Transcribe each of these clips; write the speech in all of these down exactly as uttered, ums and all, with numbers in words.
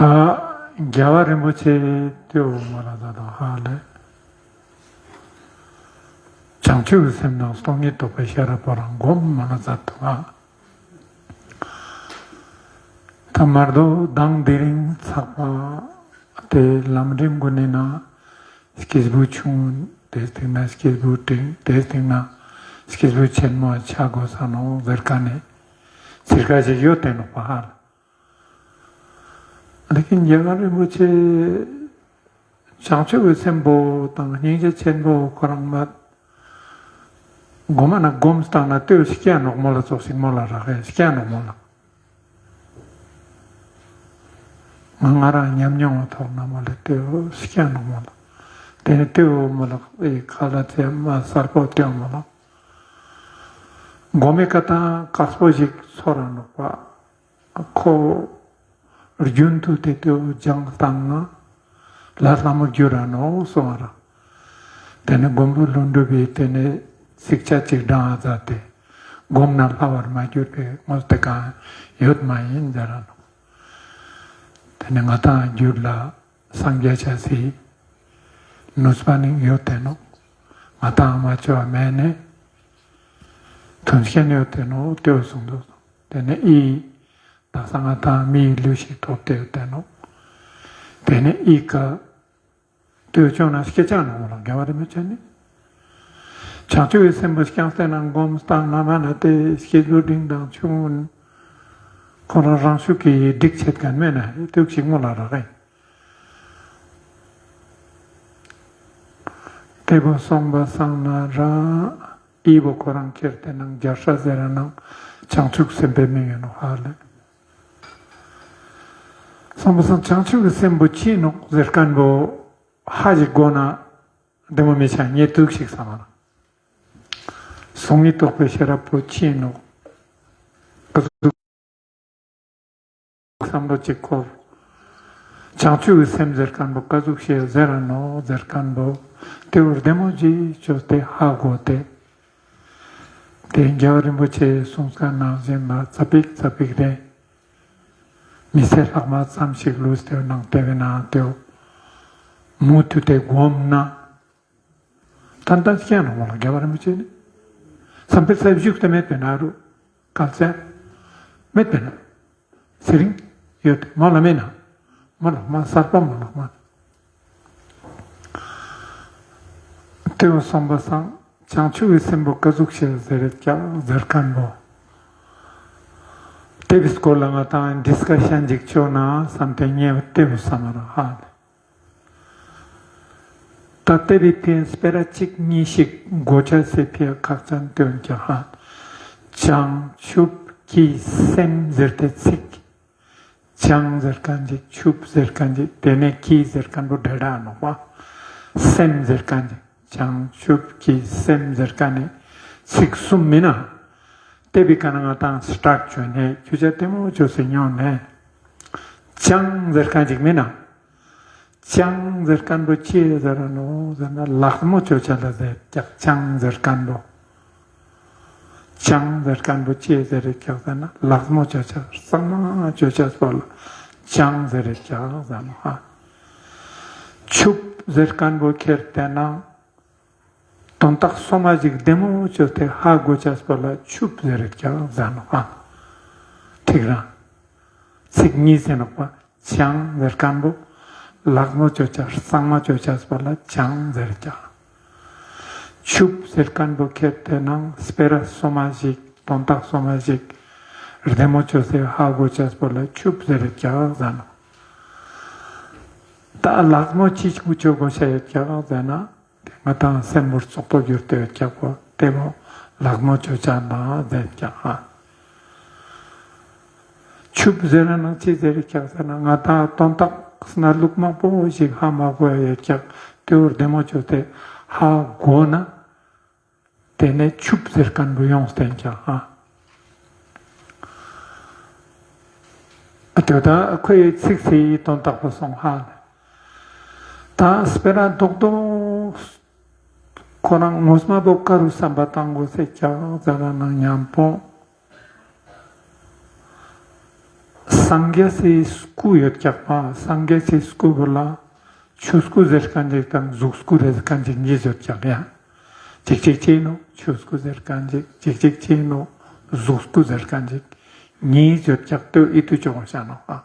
ཨ་རྒྱལ་བ་རིན་པོ་ཆེ་ཏེ་བོ་མོལ་ལ་མཛད་དོ་ཧ་ལེ། བྱང་ཆུབ་ཀྱི་སེམས་དང་སྟོང་ཉིད་རྟོགས་པའི་ཤེས་རབ་པོ་རང་སྒོམ་མོལ་ལ་མཛད་དོ་ཧ། ད་མར་དོ་མདང་དེ་རིང་ཚགས་པ་ཏེ་ལམ་རིམ་གུན་ནི་ནང་སྐྱེས་བུ་ཆུང་ངུན་ཏེའི་སྟིང་ནེ་སྐྱེས་བུ་འབྲིང་ཏེའི་སྟིང་ནེ་སྐྱེས་བུ་ཆེན་མོ་ཆ་དགོས་ས་ནོག་ཟེར་ཁན་ནི་ཚིར་ཁ་ཞིག་ཡོད་དེ་ནོག་པ་ཧ་ལེ། ལེ་ཀིན་རྒྱལ་བ་རིན་པོ་ཆེ་བྱང་ཆུབ་ཀྱི་སེམས་པོ་དང་སྙིང་རྗེ་ཆེན་པོ་ཁོ་རང་མ་གོ་མ་ན་སྒོམ་སྟངས་ན་ལྟོས་སྐྱེ་ནོག་མོལ་ལ་ཙོགས་ཤིག་མོལ་ལ་རག་གི་སྐྱེ་ནོག་མོལ་ལ། ང་ང་རང་ཉམས་མྱོང་བ་ཐོག་ན་མོལ་ལ་ལྟོས་སྐྱེ་ནོག་མོལ་ལ། ཏེ་ནེ་ལྟོས་མོལ་ལ་ཨེ་ཁ་ལ་ཚེ་མ་གསར་པོ་ལྟོས་མོལ་ལ། གོ་མེ་ཀ་ཏང་དཀགས་པོ་ཞིག་ཚོར་ར་ནོག་པ། ཁོ་རྒྱུན་དུ་ཏེ་ཏེ་བོ་སྦྱངས་བཏང་ན་ལྷ་ལྷ་མོ་འགྱུར་ར་ནོག་གསུངས་ར། ཏེ་ནེ་མགོན་པོ་ཀླུ་སྒྲུབ་པའི་ཏེ་ནེ་ཚིགས་བཅད་ཅིག་བགྲང་ང་མཛད་དེ་སྒོམ་ན་ལྷ་བར་མ་གྱུར་པའི་དངོས་དེ་གང་ཡོད་མ་ཡིན་ཟེར་ར་ནོག། ཏེ་ནེ་ང་ཏང་རྒྱུད་ལ་སངས་རྒྱས་ཆ་སི་ནུས་པ་ནི་ཡོད་དེ་ནོག། ང་ཏང་མ་བཅོ་བ་མེད་ནེ་མཐུན་རྐྱེན་ཡོད་དེ་ནོག་ལྟོས་གསུངས་འདུག། ཏེ་ནེ་ཨི་དག་ས་ང་ཏང་མིའི་ལུས་ཤིག་ཐོབ་སྟེ་ཡོད་དེ་ནོག། ཏེ་ནེ་ཨི་ཀ་ལྟོས་བཅོ་ན་སྐྱེ་ཆ་ནོག་མོལ་ལ་རྒྱལ་བ་རིན་པོ་ཆེ་ནི། བྱང་ཆུབ་ཀྱི་སེམས་པོ་སྐྱངས་ཏེ་ན་སྒོམ་སྟངས་ན་མ་ན་ཏེ་སྐྱེས་བུ་འབྲིང་དང་ཆུང་ངུན་ཁོ་རང་རང་ཤུགས་ཀྱིས་འགྲིག་ཆེད་ཁན་མེད་ན་ལྟོས་ཤིག་མོལ་ལ་རག་གི། ཏེ་བོ་སོང་པ་སང་ན་ར་ཨི་བོ་ཁོ་རང་ཁྱེར་ཏེ་ནང་རྒྱལ་སྲས་ཟེར་ར་ནང་བྱང་ཆུབ་སེམས་དཔའི་མིང་ཡིན་ནོག་ཧ་ལེ། སོང་པ་སང་བྱང་ཆུབ་ཀྱི་སེམས་པོ་ཅི་ནོག་ཟེར་ཁན་བོ་ཧ་ཞིག་གོ་ན་བདེ་མོ་མི་ཆ་ཉེ་དུག་ཤིག་བསམ་མ་ན། སྟོང་ཉིད་རྟོགས་པའི་ཤེས་རབ་པོ་ཅི་ནོག་བསམ་བློ་ཅིག་འཁོར། བྱང་ཆུབ་ཀྱི་སེམས་ཟེར་ཁན་བོ་ཀ་ཟུག་ཤིག་ཟེར་ར་ནོག་ཟེར་ཁན་བོ་ཏེ་བོ་བདེ་མོ་ཅིག་བཅོས་ཏེ་ཧ་གོ་སྟེ། ཏེ་རྒྱལ་བ་རིན་པོ་ཆེའི་གསུངས་ཁན་ནང་བཞིན་ལ་ཙ་པིག་ཙ་པིག་རེ་མི་ཚེ་ལྷག་མ་ཙམ་ཞིག་ལུས་ཏེ་ནང་ཏེ་བོའི་ནང་ཏེ་བོ་མུ་མཐུད་དེ་སྒོམ་ན། ཏན་ཏན་སྐྱེ་ནོག་མོལ་ལ་རྒྱལ་བ་རིན་པོ་ཆེ་ནི། བསམ་པའི་ཚབ་བཞུགས་ཏེ་མེད་པའི་ན་རུ། གལ་ཏེ་མེད་པའི་ན། ཚེ་རིང་ཡོད་མོལ་ལ་མེད་ན། མོལ་ལ་མ་གསར་པ་མོལ་ལ་མ། ཏེ་བོ་སོང་པ་སང་བྱང་ཆུབ་ཀྱི་སེམས་པོ་ཀ་ཟུག་ཤིག་ཟེར་རེད་ཀྱག་ཟེར་ཁན་བོ། ཏེ་བོའི་སྐོར་ལ་ང་ཏང་ཌིས་ཀ་ཤན་ཅིག་བཅོ་ན་བསམ་སྟེ་ཉེ་བ་ཏེ་བོ་བསམ་མ་རག་ཧ་ལེ། ད་ལྟ་བའི་ཕིའ་སྤེ་ར་གཅིག་གཉིས་ཤིག་གོ་ཆ་སེ་ཕིའ་ཁག་ཅན་སྟོན་ཀྱག་ཧ། བྱང་ཆུབ་ཀྱི་སེམས་ཟེར་ཏེ་ཚིག་བྱང་ཟེར་ཁན་ཅིག་ཆུབ་ཟེར་ཁན་ཅིག་ཏེ་ནེ་ཀྱི་ཟེར་ཁན་བོ་འདྲ་འདྲ་ནོག་པ། སེམས་ཟེར་ཁན་ཅིག་བྱང་ཆུབ་ཀྱི་སེམས་ཟེར་ཁན་ནི་ཚིག་གསུམ་མིན་ན། ལྟེ་བའི་ཀ་ནེ་ང་ཏང་སི་ཊཱར་ཊ་བཅོས་ནེ་ཁྱོ་ཆ་ལྟད་མོ་བཅོས་སེ་ཉོན་ནེ། བྱང་ཟེར་ཁན་ཅིག་མིན་ན། བྱང་ཟེར་ཁན་བོ་ཅི་ཟེར་ར་ནོག་ཟེར་ན་ལག་མོ་བཅོ་ཆ་ལ་ཟེར་ཀྱག་བྱང་ཟེར་ཁན་བོ། བྱང་ཟེར་ཁན་བོ་ཅི་ཟེར་རེད་ཀྱག་ཟེར་ན་ལག་མོ་བཅོ་ཆ་གཙང་མ་བཅོ་ཆ་སྤོ་ལ་བྱང་ཟེར་རེད་ཀྱག་ཟེར་ནོག་ཧ། ཆུབ་ཟེར་ཁན་བོ་ཁྱེར་ཏེ་ན། དོན་དག་སོ་མ་ཞིག་བདེ་མོ་བཅོས་ཏེ་ཧ་གོ་ཆ་སྤོ་ལ་ཆུབ་ཟེར་རེད་ཀྱག་ཟེར་ནོག་ཧ། ཐིག་རང་། ཚིག་གཉིས་ཟེར་ནོག་པ། བྱང་ཟེར་ཁན་བོ་ལག་མོ་བཅོ་ཆ་གཙང་མ་བཅོ་ཆ་སྤོ་ལ་བྱང་ཟེར་རེད་ཀྱག་ཆུབ་ཟེར་ཁན་བོ་ཁྱེར་ཏེ་ན་སྤེ་ར་སོ་མ་ཞིག་དོན་དག་སོ་མ་ཞིག་བདེ་མོ་བཅོས་ཏེ་ཧ་གོ་ཆ་སྤོ་ལ་ཆུབ་ཟེར་རེད་ཀྱག་ཟེར་ནོག་ད་ལག་མོ་ཅི་ཞིག་བཅོ་གོ་ཆ་ཡོད་ཀྱག་ཟེར་ན། ང་ཏང་སེམས་པོ་བཙོག་པོ་གྱུར་ཏེ་ཡོད་ཀྱག་པོ་ལྟད་མོ་ལག་མོ་བཅོ་ཆ་ན་ཟེར་ཀྱག་ཧ། ཆུབ་ཟེར་ན་ཅི་ཟེར་ཀྱག་ཟེར་ན་ང་ཏང་དོན་དག་སྣ་ལུག་མང་པོ་ཞིག་ཧ་མ་གོ་ཡ་ཡོད་ཀྱག་ཏེ་བོ་བདེ་མོ་བཅོས་ཏེ་ཧ་གོ་ན། ཏེ་ནེ་ཆུབ་ཟེར་ཁན་བོ་ཡོངས་ཏེ་ཀྱག་ཧ། ཏེ་ད་ཁོའི་ཚིག་སི་དོན་དག་པོ་སོང་ཧ་ལེ། ད་སྤེ་ར་རྡོག་རྡོག་ཁོ་རང་ངོ་མ་བོ་ཀ་རུ་བསམ་པ་བཏང་དགོས་ཟེར་ཀྱག་ཟེར་ན་ཉམ་པོ། ས་ སངས་རྒྱས་སི་སྐུ་ཡོད་ཀྱག་པ། སངས་རྒྱས་སི་སྐུ་བོ་ལ་ཆོས་སྐུ་ཟེར་ཁན་ཅིག་དང་གཟུགས་སྐུ་ཟེར་ཁན་ཅིག་གཉིས་ཡོད་ཀྱག་ཡ། ཅིག་ཅིག་ཅིག་ནོག་ཆོས་སྐུ་ཟེར་ཁན་ཅིག་ཅིག་ཅིག་ཅིག་ནོག་གཟུགས་སྐུ་ཟེར་ཁན་ཅིག་གཉིས་ཡོད་ཀྱག་ཏོ་ཨི་ཏུ་ཅོག་ཤ་ནོག་ཨ།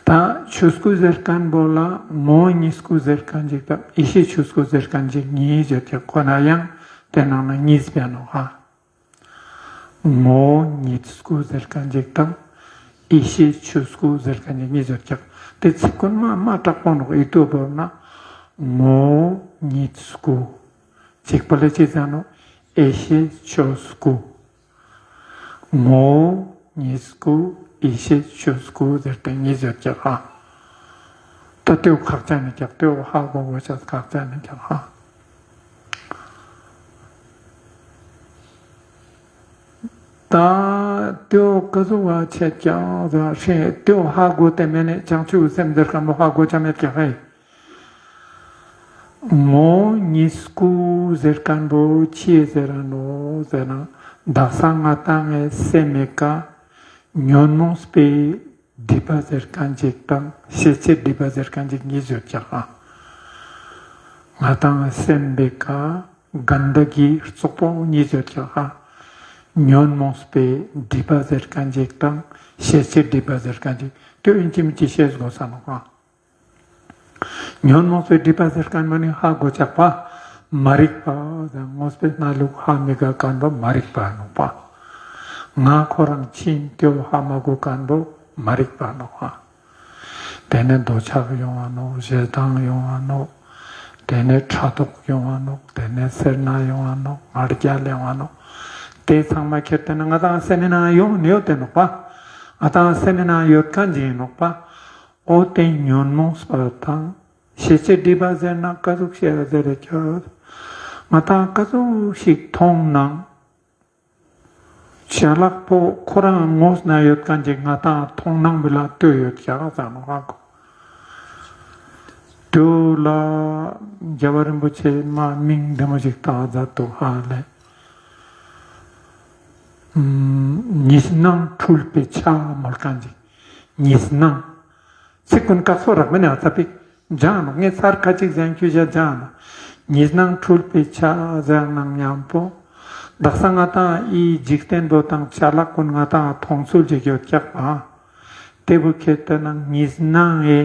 ད་ཆོས་སྐུ་ཟེར་ཁན་བོ་ལ་ངོ་བོ་ཉིད་སྐུ་ཟེར་ཁན་ཅིག་དང་ཡེ་ཤེས་ཆོས་སྐུ་ཟེར་ཁན་ཅིག་གཉིས་ཡོད་ཀྱག། ཁོ་ན་ཡང་ཏེ་ནང་ན་གཉིས་པ་ནོག་ཨ། ངོ་བོ་ཉིད་སྐུ་ཟེར་ཁན་ཅིག་དང་ཡེ་ཤེས་ཆོས་སྐུ་ཟེར་ཁན་ཅིག་གཉིས་ཡོད་ཀྱག། ཏེ་ཚིག་ཀུན་མ་མ་དྲག་པོ་ནོག་ཨི་ཏུ་བོར་ན། ངོ་བོ་ཉིད་སྐུ། ཅིག་པ་ལ་ཅི་ཟེར་ནོག། ཡེ་ཤེས་ཆོས་སྐུ། ངོ་བོ་ཉིད་སྐུ་ཡེ་ཤེས་ཆོས་སྐུ་ཟེར་ཏེ་གཉིས་ཡོད་ཀྱག་ཨ། ད་ཏེའུ་ཁག་ཅན་ནི་ཀྱག། ཏེའུ་ཧ་གོ་གོས་ཤེས་ཁག་ཅན་ནི་ཀྱག་ཨ། ད་ཏེའུ་ཀ་ཟུག་བ་ཆེད་ཀྱག་ཟེར་ཤེས། ཏེའུ་ཧ་གོ་སྟེ་མེད་ནི་བྱང་ཆུབ་སེམས་ཟེར་ཁན་བོ་ཧ་གོ་ཆ་མེད་ཀྱག་ཧེ། ངོ་བོ་ཉིད་སྐུ་ཟེར་ཁན་བོ་ཅི་ཟེར་ར་ནོག་ཟེར་ན། དག་ས་ང་དང་ངི་སེམས་མི་ཀ་ཉོན་མོངས་པའི་སྒྲིབ་པ་ཟེར་ཁན་ཅིག་དང་ཤེས་བྱའི་སྒྲིབ་པ་ཟེར་ཁན་ཅིག་གཉིས་ཡོད་ཀྱག་ཨ། ང་དང་སེམས་པའི་ཀ་གན་ད་གི་རྩོག་པོ་གཉིས་ཡོད་ཀྱག་ཨ། ཉོན་མོངས་པའི་སྒྲིབ་པ་ཟེར་ཁན་ཅིག་དང་ཤེས་བྱའི་སྒྲིབ་པ་ཟེར་ཁན་ཅིག་ཏེ་ཨིན་ཅི་མིན་ཅི་ཤེས་གོས་ས་ནོག་ཨ། ཉོན་མོངས་པའི་སྒྲིབ་པ་ཟེར་ཁན་བོ་ནི་ཧ་གོ་ཆག་པ། མ་རིག་པ་ཟེར་དངོས་པོའི་གནས་ལུགས་ཧ་མི་གོ་ཁན་བོ་མ་རིག་པ་ནོག་པ། ང་ཁོ་རང་ཅི་ཨིན་ཏེ་བོ་ཧ་མ་གོ་ཁན་བོ་མ་རིག་པ་ནོག་པ། ཏེ་ནེ་འདོད་ཆགས་ཡོང་བ་ནོག། ཞེ་སྡང་ཡོང་བ་ནོག། ཏེ་ནེ་ཕྲག་དོག་ཡོང་བ་ནོག། ཏེ་ནེ་སེར་སྣ་ཡོང་བ་ནོག། ང་རྒྱལ་ཡོང་བ་ནོག། ཏེ་ཚང་མ་ཁྱེར་ཏེ་ན་ང་དང་སེམས་ནང་ཡོང་ནི་ཡོད་དེ་ནོག་པ། ང་དང་སེམས་ནང་ཡོད་ཁན་ཅིག་ཨིན་ནོག་པ། འོ་ཏེ་ཉོན་མོངས་པ་དང་ཤེས་བྱའི་སྒྲིབ་པ་ཟེར་ན་ཀ་ཟུག་ཤེས་ཟེར་རེ་ཁྱོད། ང་དང་ཀ་ཟུག་ཞིག་མཐོང་ནའང་ཅ་ལག་པོ་ཁོ་རང་ངོས་ན་ཡོད་ཁན་ཅིག་ང་དང་མཐོང་སྣང་བི་ལ་ལྟོས་ཡོད་ཀྱག་ཟེར་ནོག་ཧ་གོ། ཏེ་བོ་ལ་རྒྱལ་བ་རིན་པོ་ཆེ་མ་མིང་བདེ་མོ་ཞིག་བཏགས་མཛད་དུག་ཧ་ལེ། ཉིས་སྣང་འཁྲུལ་པའི་ཆ་མོལ་ཁན་ཅིག། ཉིས་སྣང་། ཚིག་ཀུན་ཀག་སོ་རག་མེད་ནི་ཨ་ཙ་པིག་ཇང་ནོག། ངས་ཚར་ཁ་ཅིག་ཟེར་ཁྱོད་ཞ་ཇང་ནོག། ཉིས་སྣང་འཁྲུལ་པའི་ཆ་ཟེར་ནང་ཉམ་པོ། དག་ས་ང་དང་ངི་འཇིག་རྟེན་པོ་དང་ཅ་ལག་ཀུན་ང་དང་མཐོང་ཚུལ་ཅིག་ཡོད་ཀྱག་པ། ཏེ་བོ་ཁྱེར་ཏེ་ན་ཉིས་སྣང་ངི་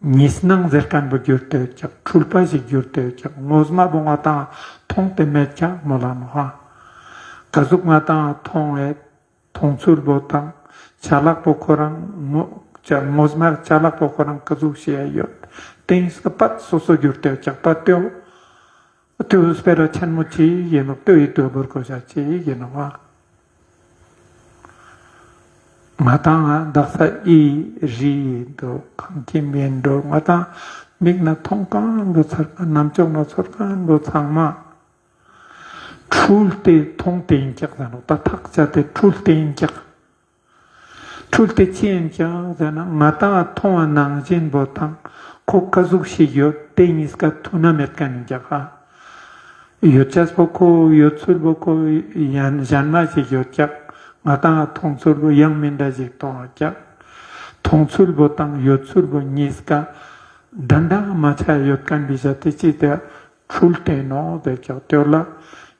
ཉིས་སྣང་ཟེར་ཁན་བོ་གྱུར་ཏེ་ཡོད་ཀྱག། འཁྲུལ་པ་ཞིག་གྱུར་ཏེ་ཡོད་ཀྱག། ངོ་མ་བོ་ང་དང་མཐོང་སྟེ་མེད་ཀྱག་མོལ་ལ་ནོག་ཧ། ཀ་ཟུག་ང་དང་མཐོང་ངེ་མཐོང་ཚུལ་བོ་དང་ཅ་ལག་པོ་ཁོ་རང་ངོ་ཅ་ངོ་མ་ཅ་ལག་པོ་ཁོ་རང་ཀ་ཟུག་ཤེས་ཡོད། ཏེ་ཨིན་སྐད་པ་སོ་སོ་གྱུར་ཏེ་ཡོད་ཀྱག་པ། ཏེ་བོ་ཏེ་བོ་སྤེ་ར་ཆེན་མོ་ཅིག་ཨིན་ནོག། ཏེ་བོ་ཨི་ཏུ་བོར་གོས་ཤེས་ཅིག་ཨིན་ནོག་པ། ང་དང་ང་དག་ས་ཨི་རི་འདུག། ཁང་ཁྱིམ་ཨིན་འདུག། ང་དང་མིག་ན་མཐོང་ཁན་བོ་ཚང་མ་རྣམ་ཅོག་ན་ཚོར་ཁན་བོ་ཚང་མ་འཁྲུལ་ཏེ་མཐོང་སྟེ་ཨིན་ཀྱག་ཟེར་ནོག། ད་ཐག་བཅད་དེ་འཁྲུལ་ཏེ་ཨིན་ཀྱག། འཁྲུལ་ཏེ་ཅི་ཨིན་ཀྱག་ཟེར་ན་ང་དང་ང་མཐོང་བ་ནང་བཞིན་བོ་དང་ཁོ་ཀ་ཟུག་ཞིག་ཡོད་ཏེ་ཉིས་ཀ་ཐུག་ན་མེད་ཁན་ཨིན་ཀྱག་ཧ། ཡོད་ཅེས་པོ་ཁོ་ཡོད་ཚུལ་བོ་ཁོ་ཡང་ཞན་མ་ཞིག་ཡོད་ཀྱག། ང་དང་མཐོང་ཚུལ་བོ་ཡང་མི་འདྲ་ཞིག་མཐོང་ཀྱག། མཐོང་ཚུལ་བོ་དང་ཡོད་ཚུལ་བོ་ཉིས་ཀ་འདྲ་འདྲ་མ་ཆ་ཡོད་ཁན་བི་ཞག་ཏེ་ཅི་ཏེ་འཁྲུལ་ཏེ་ནོག་ཟེར་ཀྱག། ཏེ་བོ་ལ་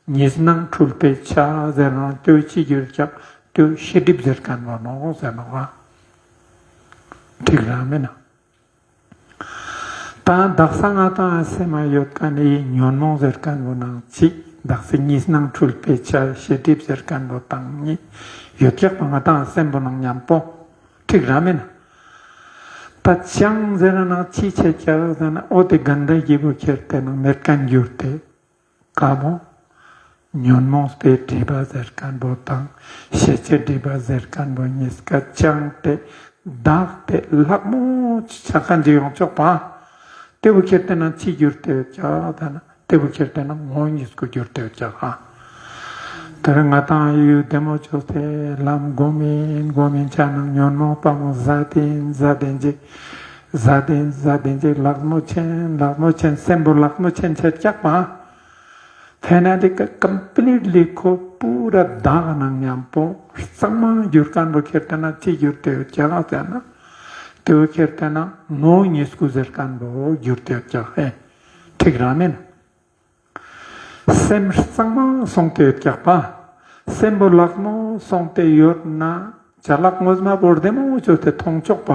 ཉིས་སྣང་འཁྲུལ་པའི་ཆ་ཟེར་ན་ཏེ་བོ་ཅི་གྱུར་ཀྱག། ཏེ་བོ་ཤེས་སྒྲིབ་ཟེར་ཁན་བོ་ནོག་ཟེར་ནོག་ཧ། འགྲིག་ར་མེད་ན། ད་དག་ས་ང་དང་སེམས་མ་ཡོད་ཁན་ནི་ཉོན་མོངས་ཟེར་ཁན་བོ་ནང་ཅིག། དག་ས་ཉིས་སྣང་འཁྲུལ་པའི་ཆ་ཤེས་སྒྲིབ་ཟེར་ཁན་བོ་དང་གཉིས་ཡོད་ཀྱག་པ། ང་དང་སེམས་པོ་ནང་ཉམ་པོ་འགྲིག་ར་མེད་ན། ད་ཅང་ཟེར་ན་ཅི་ཆེད་ཀྱག་ཟེར་ན་འོ་ཏེ་གན་ད་གི་བོ་ཁྱེར་ཏེ་ན་མེད་ཁན་གྱུར་ཏེ། ཀ་མོ། ཉོན་མོངས་པའི་སྒྲིབ་པ་ཟེར་ཁན་བོ་དང་ཤེས་བྱའི་སྒྲིབ་པ་ཟེར་ཁན་བོ་ཉིས་ཀ་ཅང་ཏེ་དག་སྟེ་ལྷག་མོ་ཆ་ཁན་ཅིག་ཡོང་ཆོག་པ། ཏེ་བོ་ཁྱེར་ཏེ་ན་ཅི་གྱུར་ཏེ་ཡོད་ཀྱག་ཟེར་ན་ཏེ་བོ་ཁྱེར་ཏེ་ན་ངོ་བོ་ཉིད་སྐུ་གྱུར་ཏེ་ཡོད་ཀྱག་ཧ། ཏེ་རིང་ང་དང་ཡུལ་བདེ་མོ་ཅོས་ཏེ་ལམ་སྒོམ་ཨིན་སྒོམ་ཨིན་ཆ་ནང་ཉོན་མོངས་པ་མོ་ཟད་ཨིན་ཟད་ཨིན་ཅིག། ཟད་ཨིན་ཟད་ཨིན་ཅིག་ལྷག་མོ་ཆེན་ལྷག་མོ་ཆེན་སེམས་པོ་ལྷག་མོ་ཆེན་ཆེད་ཀྱག་པ། ཕ་ན་ཏེ་ཀ་ཀམ་པི་ལིཊ་ལི་ཁོ་ པུ་ར་དག་ནང་མཉམ་པོ་གཙང་མ་གྱུར་ཁན་བོ་ཁྱེར་ཏེ་ན་ཅི་གྱུར་ཏེ་ཡོད་ཀྱག་ཟེར་ན། དེ་བོ་ཁྱེར་ཏེ་ན་ངོ་བོ་ཉིད་སྐུ་ཟེར་ཁན་བོ་གྱུར་ཏེ་ཡོད་ཀྱག་ཧེ། ཁྲིག་ར་མེན། སེམས་གཙང་མ་སོང་སྟེ་ཡོད་ཀྱག་པ། སེམས་པོ་ལག་མོ་སོང་སྟེ་ཡོད་ན་ཅ་ལག་ངོ་མ་བོ་རྡེ་མོ་ཅོས་ཏེ་ཐོང་ཆོག་པ།